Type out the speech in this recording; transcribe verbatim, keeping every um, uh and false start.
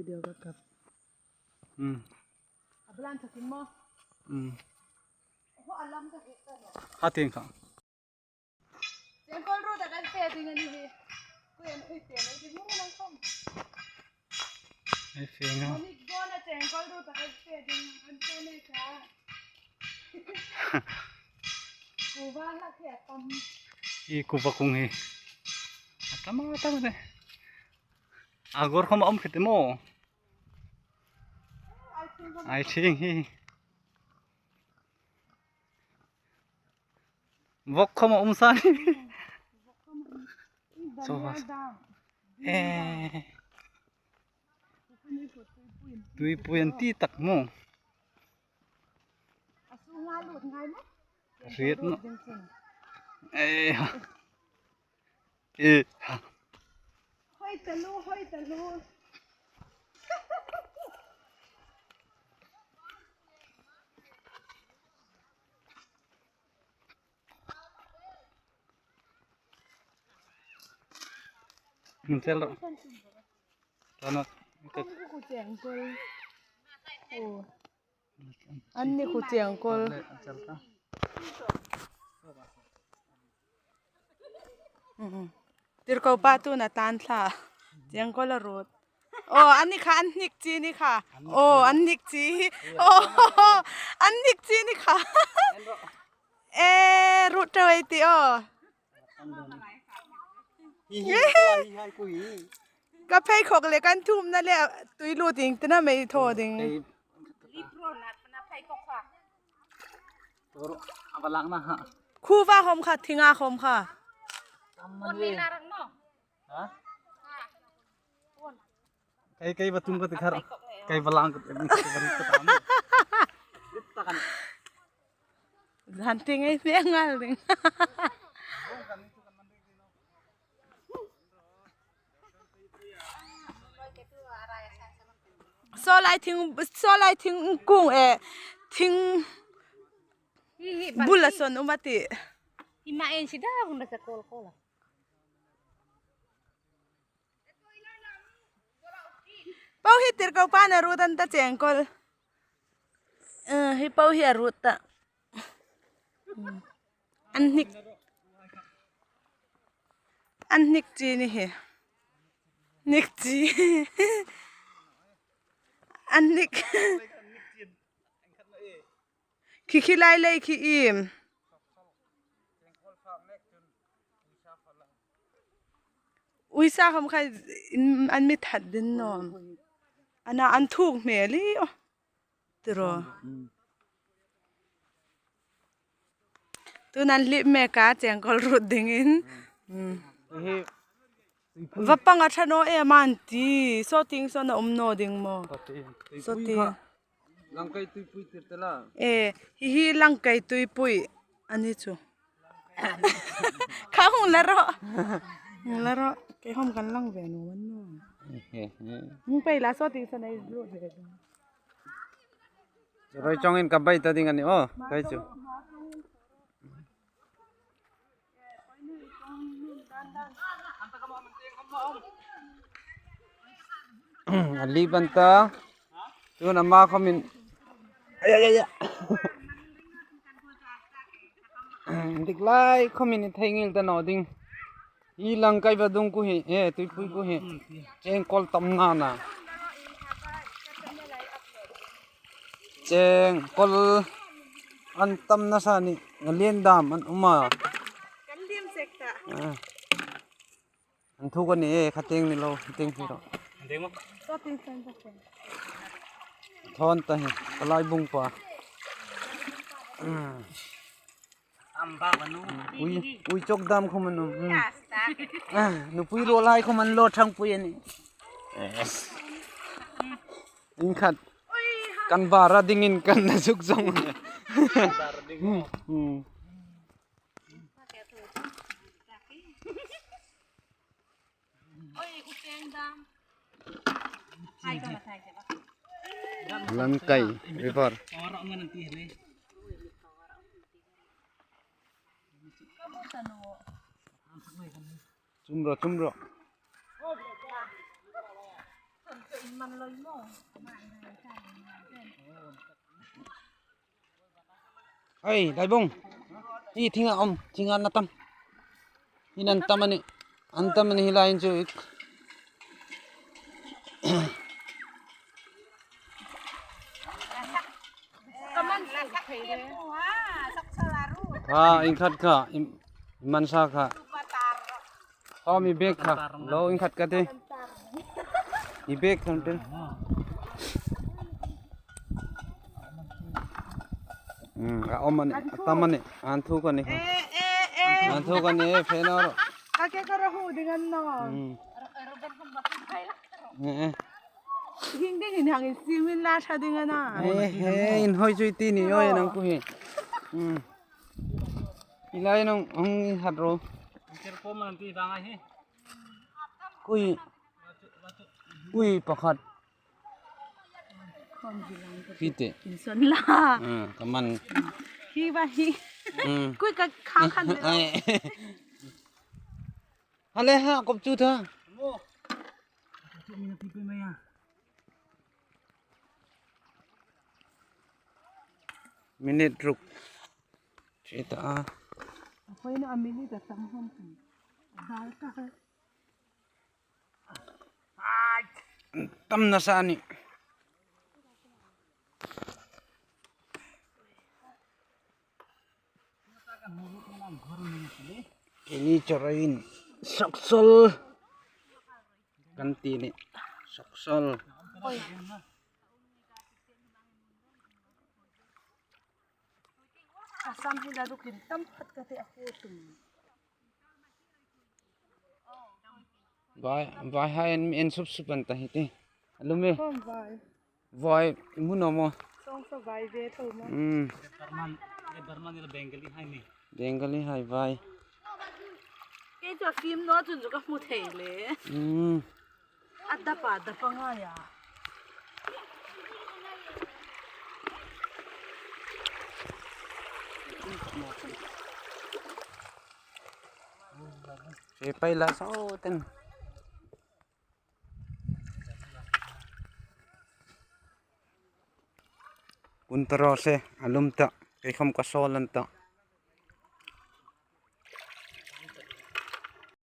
Video ka kap. Hmm. A plan thakin maw? Hmm. Ho alam ka hek ta no. Ha ting kha. Chengkol ruot a kan fe ding a ni hi. Kuoin hui fe mai ding mu nang khom. Ei fe nga. Mani gona chengkol ruot a kan fe ding an fe nei ka. Kuva la ke tam. I kuva kung hi. A tam a tam de. A gor khom a um khit mo. Ai thing hi. Vok khom a um sa ni. So va. Eh. Tuipui an ti tak mo. Riet mo. Eh. Ha. Eh. Ha. Hoi talu, hoi talu. Min sel ro. Tanat. Anni khu chengkol. Mhm. Tirko pa tu na tan thla. Chengkol a ruot. Oh, anni kha, annik chi ni kha. Oh, annik chi. Oh, annik chi ni kha. Eh, ruot tawei ti oh. Hi hi, hi hai ku hi. Ka phei khok le kan thum na le tui lu ding tina mei tho ding. Ei, tor, a va lang na ha. Khu va hom kha, thinga hom kha. Tam ma ni. Ha? Kei, kei va tum ka ti khar. Kei va lang ka ti, ka ti, ka ti. Zan ting ei me ngal ding. Saw lai thing, saw lai thingkung e, thing bula son um a ti. Ima en si da bunda sa kol kol. Pau hi tirko pa na ruot an ta chengkol. Eh, hi pau hi a ruot ta. Annik. Annik chi ni hi. Nik chi. Annik. Khi khi lai lei khi im. Uisa khom kha in, an mi that din no. Ana an thuk hmel i o. Tiro. Tun an lip me ka chengkol ruot dingin. Hi. Va pang a tha no e man ti. Saw ting saw na um no ding mo. Saw ting. Langkai tuipui tir te la. Eh, hi hi langkai tuipui. Ani chu. Kha hung la ro. Hung la ro. Kei hom kan lang ve no man no. Hung pei la saw ting saw nei ruot ve. Roi chong in ka bai ta ding ani o. Kai chu. A lip an ta. Tun ama khomin. Ai, ai, ai, ai. Dik lai khomin thei ngil ta no ding. I langkai va dung ku hi, eh, tuipui ku hi. Chengkol tam na na. Chengkol an tam nasa ni, a lien dam an um a. Kan liem sek ta. Ah. An thuk a ni e, kha tieng ni lo, kha tieng hi ro. Thon ta hi, ka lai bung pa. Ah. Ui, ui chok dam khom an um. Hmm. Ah, nupui lo lai khom an lo thang pui a ni. In khat. Kan bara dingin kan na suk zong. Hmm. Langkai River. Chum ro, chum ro. Ei, Daibung. Hi thinga um, thinga na tam. Hi nan tam a nih. An tam a nih hi lai in chu. Ha, in khat kha, in, in man sa kha. Hom i bag kha, lo in khat ka ti. I bag khan tin. Hmm, a um a nih, a tam a nih, an thu ka ni kha. An thu ka ni, fe na ro. Ka ke ka ra hu ding an no. Hmm. Eh, eh. Hing ding in hang in simin la sa ding an na. Eh, eh, in hoi chui ti ni oi nang ku hi. Hmm. I lai nang hong hat ro. Tir ko man ti bang a hi. Kui. Kui pakhat. Hi te. Inson la. Ah, ka man. Hi ba hi. Mm. Kui ka kha khan. Ai. Hale ha, kop chu tha. Minute ruk. Chita. Akoina a minute a tam hon. Dal ka. Tam nasa a nih. Keini chawrain soksol kan ti a nih. Soksol. Assam hi la rukin tam khat ka ti a ko tum. Vai, vai hai en, en sup sup an ta hi ti. Alum e. Kom vai. Vai, mu no mo. Song so vai ve tho mo. Hmm. Barman, e Barman ni la Bengali hai ni. Bengali hai vai. Kei chu film no chun chu ka hmu thei le. Hmm. A dapa, dapa ngai a. Che pai la so ten. Kun ta ro se, alum ta, kei khom ka sol an ta.